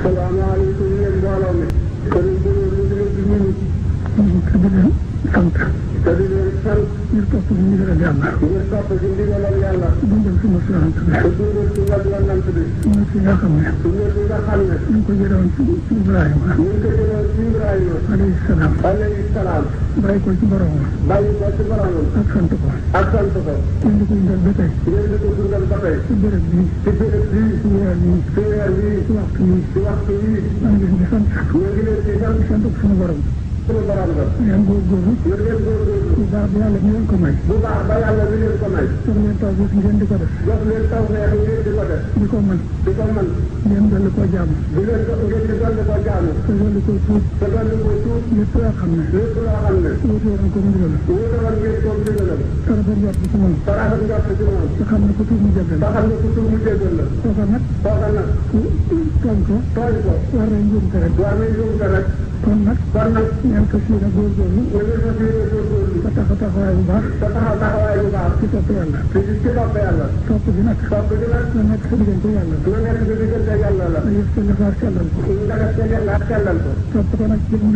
salaamaaleykum yéen mbooloo mi. sëriñ bi ñu ngi leen di nuyu. te di leen sant. te di leen sant. ngir topp ci ndigalal yàlla. ngir topp ci ndigalal yàlla. dundal sunna si yonent bi. te dundal sunna yonent bi. sunna si nga xam ne. sunna si nga xam ne. ñu ngi ko jëlewoon ci Ibrahima. ñu ngi ko jëlewoon ci Ibrahima. alayhi salaam. alayhi salaam. bàyyi ko ci boromam. bàyyi ko ci boromam. ak sant ko. ak sant ko. ngeen di ko dundal ba tey. ngeen di ko dundal ba tey. ci béréb bii. ci béréb bii. ci weer bii. ci weer bii. ci waxtu bii. ci waxtu bii. maa ngi leen di sant. ñu ngi leen di sant. sant ko suñu borom. suñu borom la. ngeen góorgóorlu. ngeen góorgóorlu. bu baax ba yàlla mi leen ko may. bu baax ba yàlla mi leen ko may. jox leen taw bi ngeen di ko def. jox leen taw neex ngeen di ko def. di ko mën. di ko mën. ngeen dolli koo jaamu. di leen ko ngeen di dolli ko jaamu. te dolli koo tuut. te dolli ko tuut. lépp loo xam ne. lépp loo xam ne. wuute woon ko ndigal. wuute woon ngeen ko ndigalam. te rafet njort ci moom. te rafet njort ci moom. te xam ne ku tuub mu jéggal. te xam ne ku tuub mu jéggal la. kooka nag. kooka nag. tooñ ko. tooñ ko. war nañ njuumte rek. war nañ njuumte rek. kon nag. kon nag. ngeen ko siina góorgóorlu. ngeen ko siina góorgóorlu. te taxawaay bu baax. te taxawaay bu baax. ci topp yàlla. ci topp yàlla. topp bi nag. topp bi nag. na nekk sa diggante yàlla. na nekk sa diggante yàlla la. nga yëf sa defaar sellal ko. nga def sa yàlla sellal ko. topp ko nag ci mu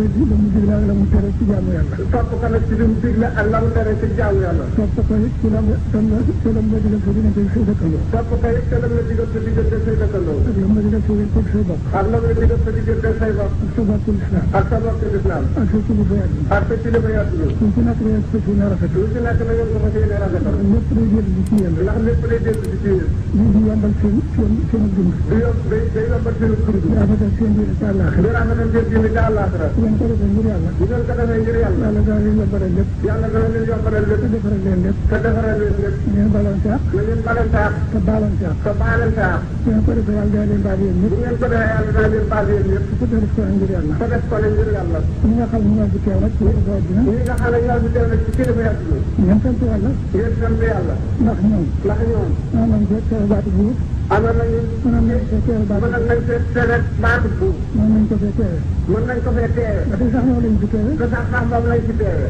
digle ak la mu tere ci jaamu yàlla. topp ko nag ci li mu digle ak la mu tere ci jaamu yàlla. topp ko it ci la mu digal sa diggante say dëkkandoo. topp ko it ci la mu digal sa diggante say dëkkandoo. ak la mu digal sa diggante say bopp. ak la mu digal sa diggante say bopp. ak sa bokkul islam. ak sa bokkul islam. ak sa kilifa yàlla. ak sa kilifa yàlla. lu ci nekk la ko ci rafet. lu ci nekk la ngeen ko fas yéene rafetal. lépp day jël ci yéen. ndax lépp lay jël ci yéen. lii di yombal seen dund. day yombal seen dund. di rafetal seen diine ci àllaaxira. di rafetal seen diine ci àllaaxira. bu ngeen ko defee ngir yàlla. bu ngeen ko defee ngir yàlla. yàlla dana leen yombalal lépp. yàlla dana leen yombalal lépp. te defaral leen lépp. te defaral leen lépp. ngeen balante ak. na ngeen balante ak. te balante ak. te balante ak. bu ngeen ko defee yàlla dana leen baal yéen ñëpp. bu ngeen ko defee yàlla dana leen baal yéen ñëpp. te def ko ngir yàlla. te def ko ngir yàlla. ñi nga xam ne ñoo fi teew nag ci kilifa àddina. ñi nga xam ne ñoo fi teew nag ci kilifa àddina. ngeen sant yàlla. ngeen sant yàlla. ndax ñoom. ndax ñoom. mën nañ ko teew baatu buur. amoon nañu. mën nañ ko teew baatu buur. mën nañ ko teew baatu buur. mën nañ ko fee teewee. mën nañ ko fee teewee. ba tey sax ñoo lañ fi teewee. te sax moom lañ ci teewee.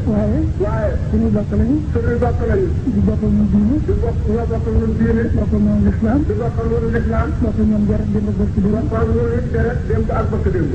waaye. suñu bokk lañu. suñu bokk lañu. di bokk ñun diine. di bokk ñoo bokk ñun diine. bokk ñoom lislaam. di bokk ñun lislaam. bokk ñoom deret démb ak bëkk démb. bokk ñun it deret démb ak bëkk démb.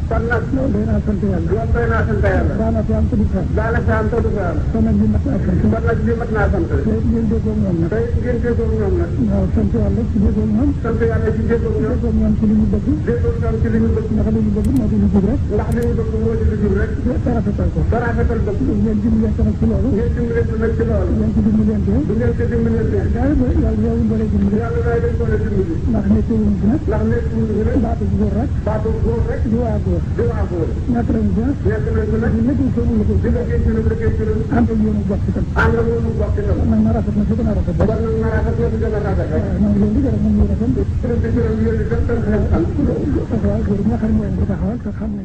kon nag. loolu day naa sant yàlla. loolu day naa sant yàlla. daanaka am te du fa. daanaka am te du fa. kon nag lii mat naa sant. kon nag lii mat naa sant. te ngeen déggoo ñoom nag. tey ngeen déggoo ñoom nag. waaw sant yàlla ci déggoo ñoom. sant yàlla ci déggoo ñoom. déggoo ñoom ci li ñu bëgg. déggoo ñoom ci li ñu bëgg. ndax li ñu bëgg moo di lu jub rek. ndax li ñu bëgg moo di lu jub rek. te rafetal ko. te rafetal bëgg. ngeen dimbalante nag ci loolu. ngeen dimbalante nag ci loolu. ngeen ci dimbalante. bu ngeen ci dimbalante. yàlla yow boole dimbali. yàlla day dañ ko la dimbali. ndax nekk wuñ fi nag. ndax nekk wuñ fi nag. baatu góor rek. baatu góor rek. di waa góor. di waa góor. nekk nañ fi nag. nekk nañ fi nag. di liggéey seen liggéey. di liggéey ci liggéey ci lu. ànd ak yoonu bokk itam. ànd ak yoonu bokk itam. nag na rafet na fi gën a rafet. kon nag na rafet na fi gën a rafet rek. waaw leen di gërëm moom yéen a tam. sëriñ bi sëriñ yéen itam tam xam. waaw góor ñi nga xam ne mooy taxawal te xam ne